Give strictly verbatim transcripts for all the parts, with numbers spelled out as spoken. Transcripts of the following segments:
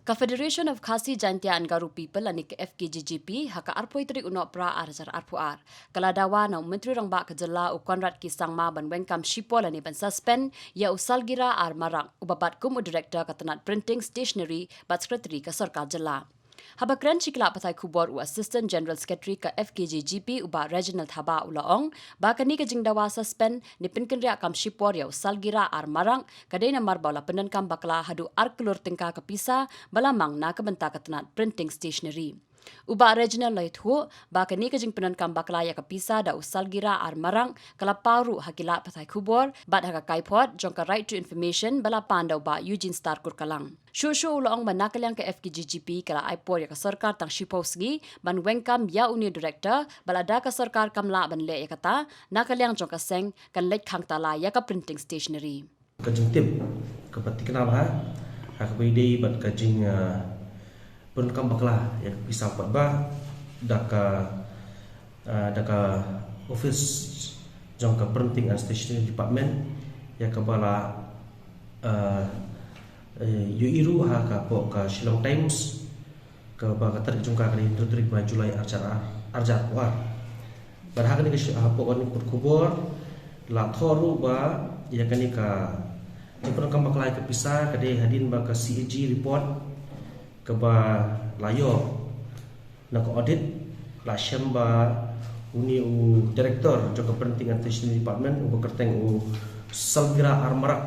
Ka Federation of Khasi Jaintia and Garo People lane ka F K J G P ha ka arphew tarik u Nohprah ar hajar arphew ar ka la dawa na u Myntri Rangbah ka jylla u Conrad K Sangma ban weng kam shipor lane ban suspend ïa u Salgira R Marak uba bat kum u director ka tnat printing stationery bad secretary ka sorkar jylla. Haba kren sha ki lad pathai khubor u Assistant General Secretary ka F K J G P u Bah Reginald Thabah u la ong ba kane ka jingdawa suspend ne pynkynriah kam shipor ïa u Salgira R Marak ka dei namar ba u la pyndonkam bakla haduh ar klur tyngka ka pisa ba la mang na ka bynta ka tnat printing stationery. U Bah Reginald u la ïathuh ba kane ka jingpyndonkam bakla ïa ka pisa da u Salgira R Marak ka la paw ruh ha ki lad pathai khubor bad ha ka kaiphod jong ka Right to Information ba la pan da u Bah Eugene Star Kurkalang. Shuh shuh u la ong ba na ka liang ka F K J G P ka la ai por ïa ka sorkar tang shiphew sngi ban weng kam ïa une u director bad lada ka sorkar kam lah ban leh ïa kata, na ka liang jong ka seng kan leit khang tala ïa ka printing stationery. Ka jingtip kaba thikna bha ha kaba ïadei bad ka jing, ah, pyndonkam bakla ïa ka pisa paidbah da ka, ah, da ka office jong ka Printing and Stationery Department, ïa kaba la, ah, eh, ïohi ruh ha ka pok ka Shillong Times, kaba ka tarik jong ka ka dei hynriew tarik bnai July ar hajar ar, ar hajar arphew ar. Bad ha kane ka shi-, ha pok kane ka khubor la thoh ruh ba ïa kane ka jingpyndonkam bakla ïa ka pisa ka dei hadien ba ka C A G report kaba la ïoh na ka audit la shem ba une u director jong ka Printing and Stationery Department uba kyrteng u Salgira R Marak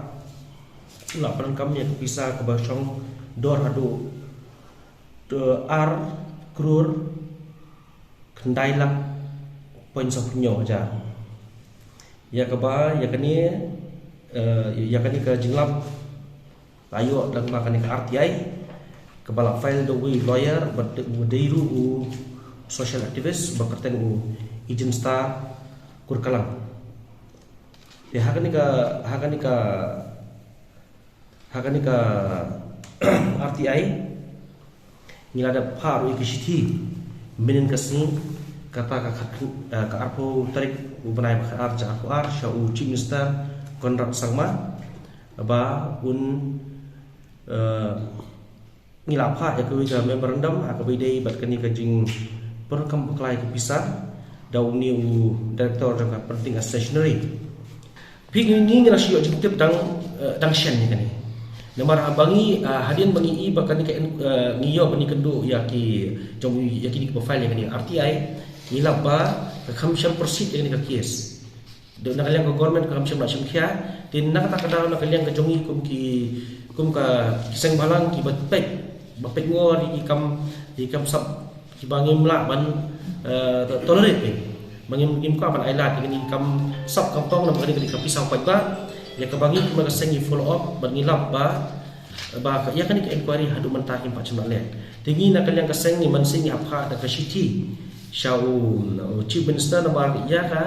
u la pyndonkam ïa ka pisa kaba shong dor haduh, eh, ar klur khyndai lak point sawphew hynñiew hajar. Ïa kaba, ïa kane, eh, ïa kane ka jinglap la ïoh da kaba kane ka R T I kaba la file da uwei u lawyer bad u dei ruh u social activist uba kyrteng u Eugene Star Kurkalang. Te ha kane ka, ha kane ka, ha kane ka R T I ngi la dep phah ruh ïa ka shithi mynhynnin ka sngi, kata ka khat, eh, ka arphew tarik u bnai ba khatar arphew ar sha u Chief Minister Conrad Sangma ba un, eh, ngi la phah ïa kawei ka memorandum ha kaba ïadei bad kane ka jingpyndonkam bakla ïa ka pisa da une u director jong ka Printing and Stationery. Phi ngi, ngi ngi la shu ïoh jingtip dang, eh, dang shen ïa kane. Namar haba ngi, ah, hadien ba ngi i ba kane ka en-, eh, ngi ïoh ba ngi kynduh ïa ki jong ïa kine kiba file ïa kane R T I, ngi lap ba ka kham shym proceed ïa kane ka case. Dei na ka liang ka government ka kham shym la shim khia, te na kata ka daw na ka liang ka jong ngi kum ki, kum ka ki seng bhalang kiba peit, ba peit ngor ïa ki kam, ïa ki kam sap kiba ngim lah ban, eh, to-, tolerate phi. Ba ngim, ngim kwah ban ai lad ïa kine ki kam sap kam tong namar kane ka dei ka pisa u paidbah. Ïa kaba ngi kum ka seng ngi follow up bad ngi lap ba, ba ka, ïa kane ka inquiry haduh mynta kim pat shym la leh. Te ngi na ka liang ka seng ngi mynsiem ngi hap phah da ka shithi sha u, u Chief Minister namar ïa ka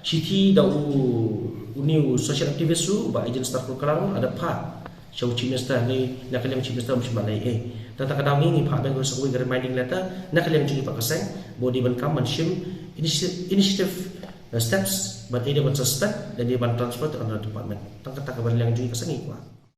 shithi da u, une u social activist u Bah Eugene Star Kurkalang la dep phah sha u Chief Minister, ne na ka liang Chief Minister um shym la leh ei. Te na kata ka daw ngi ngi phah biang sa kawei ka reminding letter na ka liang jong ngi pat ka seng ba u dei ban kam ban shim initi-, initiative, eh, steps ban either ban suspend lane ban transfer to another department. Tang kata kaba na liang jong ngi ka seng ngi kwah.